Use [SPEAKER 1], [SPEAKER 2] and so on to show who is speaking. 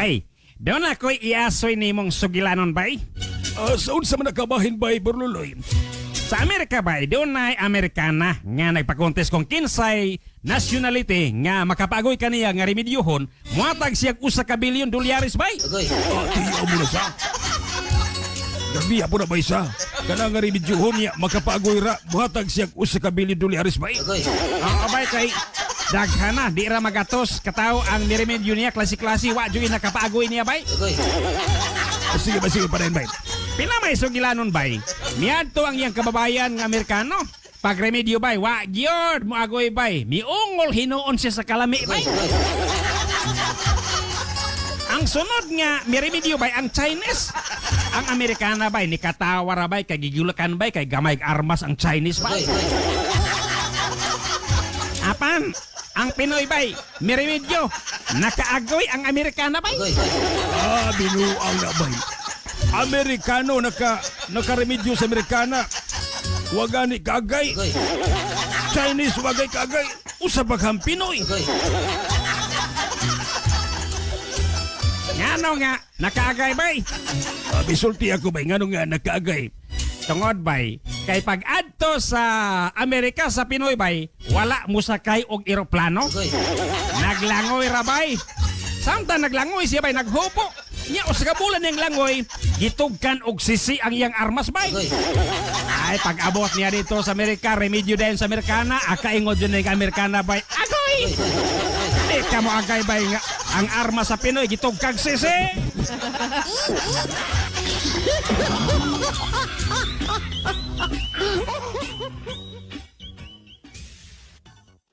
[SPEAKER 1] Bay, doon ako'y iasoy nimong sugilanon, bay.
[SPEAKER 2] Sa unsa man nakabahin, bay, Borloloy?
[SPEAKER 1] Sa Amerika, bay, doon na Amerikana nga nagpakontest kung kinsay nationality nga makapaagoy kaniya nga remedyohon, muhatag siya 1 ka bilyon dolyares, bay.
[SPEAKER 2] Tiyaw mo na sa. Gabi po na bay sa. Kana nga remedyohon niya, makapaagoy ra, muhatag siya 1 ka bilyon dolyares, bay.
[SPEAKER 1] Oo, bay, kay daghana, di ra magatos katawo ang niremedyo niya, klase-klase, wa jud nakapaagoy niya, bay.
[SPEAKER 2] Sige ba, sige pa rin, bay.
[SPEAKER 1] Pila may sugilanon, bay? Miadto ang iyang kababayan nga Amerikano. Pag remedyo, bay, wa gyud moagoy, bay. Miungol hinuon siya sa kalami, bay. Ang sunod nga miremedyo, bay, ang Chinese. Ang Amerikana, bay, ni katawa ra, bay, kay gigulakan, bay, kay gamay armas ang Chinese, bay. Apan, ang Pinoy, bay, miremedyo, nakaagoy ang Amerikana, bay.
[SPEAKER 2] Binuang na, bay. Amerikano nakaremedyo sa Amerikana. Wagani kaagay. Chinese wagay kaagay. Usa pa kang Pinoy.
[SPEAKER 1] Ngano nga nakaagay, bay?
[SPEAKER 2] Bisulti ako, bay, ngano nga nakaagay?
[SPEAKER 1] Tungod, bay, kay pag adto sa Amerika sa Pinoy, bay, wala musakay og eroplano. Naglangoy ra, bay. Samtang naglangoy siya, bay, naghubo. Nya 1 ka bulan niyang langoy, gitugkan og sisi ang iyang armas, bay. Ay, pag abot niya dito sa Amerika, remedyo din sa Amerikana, akaingon din ng Amerikana, bay. Agoy! Di ka mo agay, bay, nga ang armas sa Pinoy gitugkag sisi.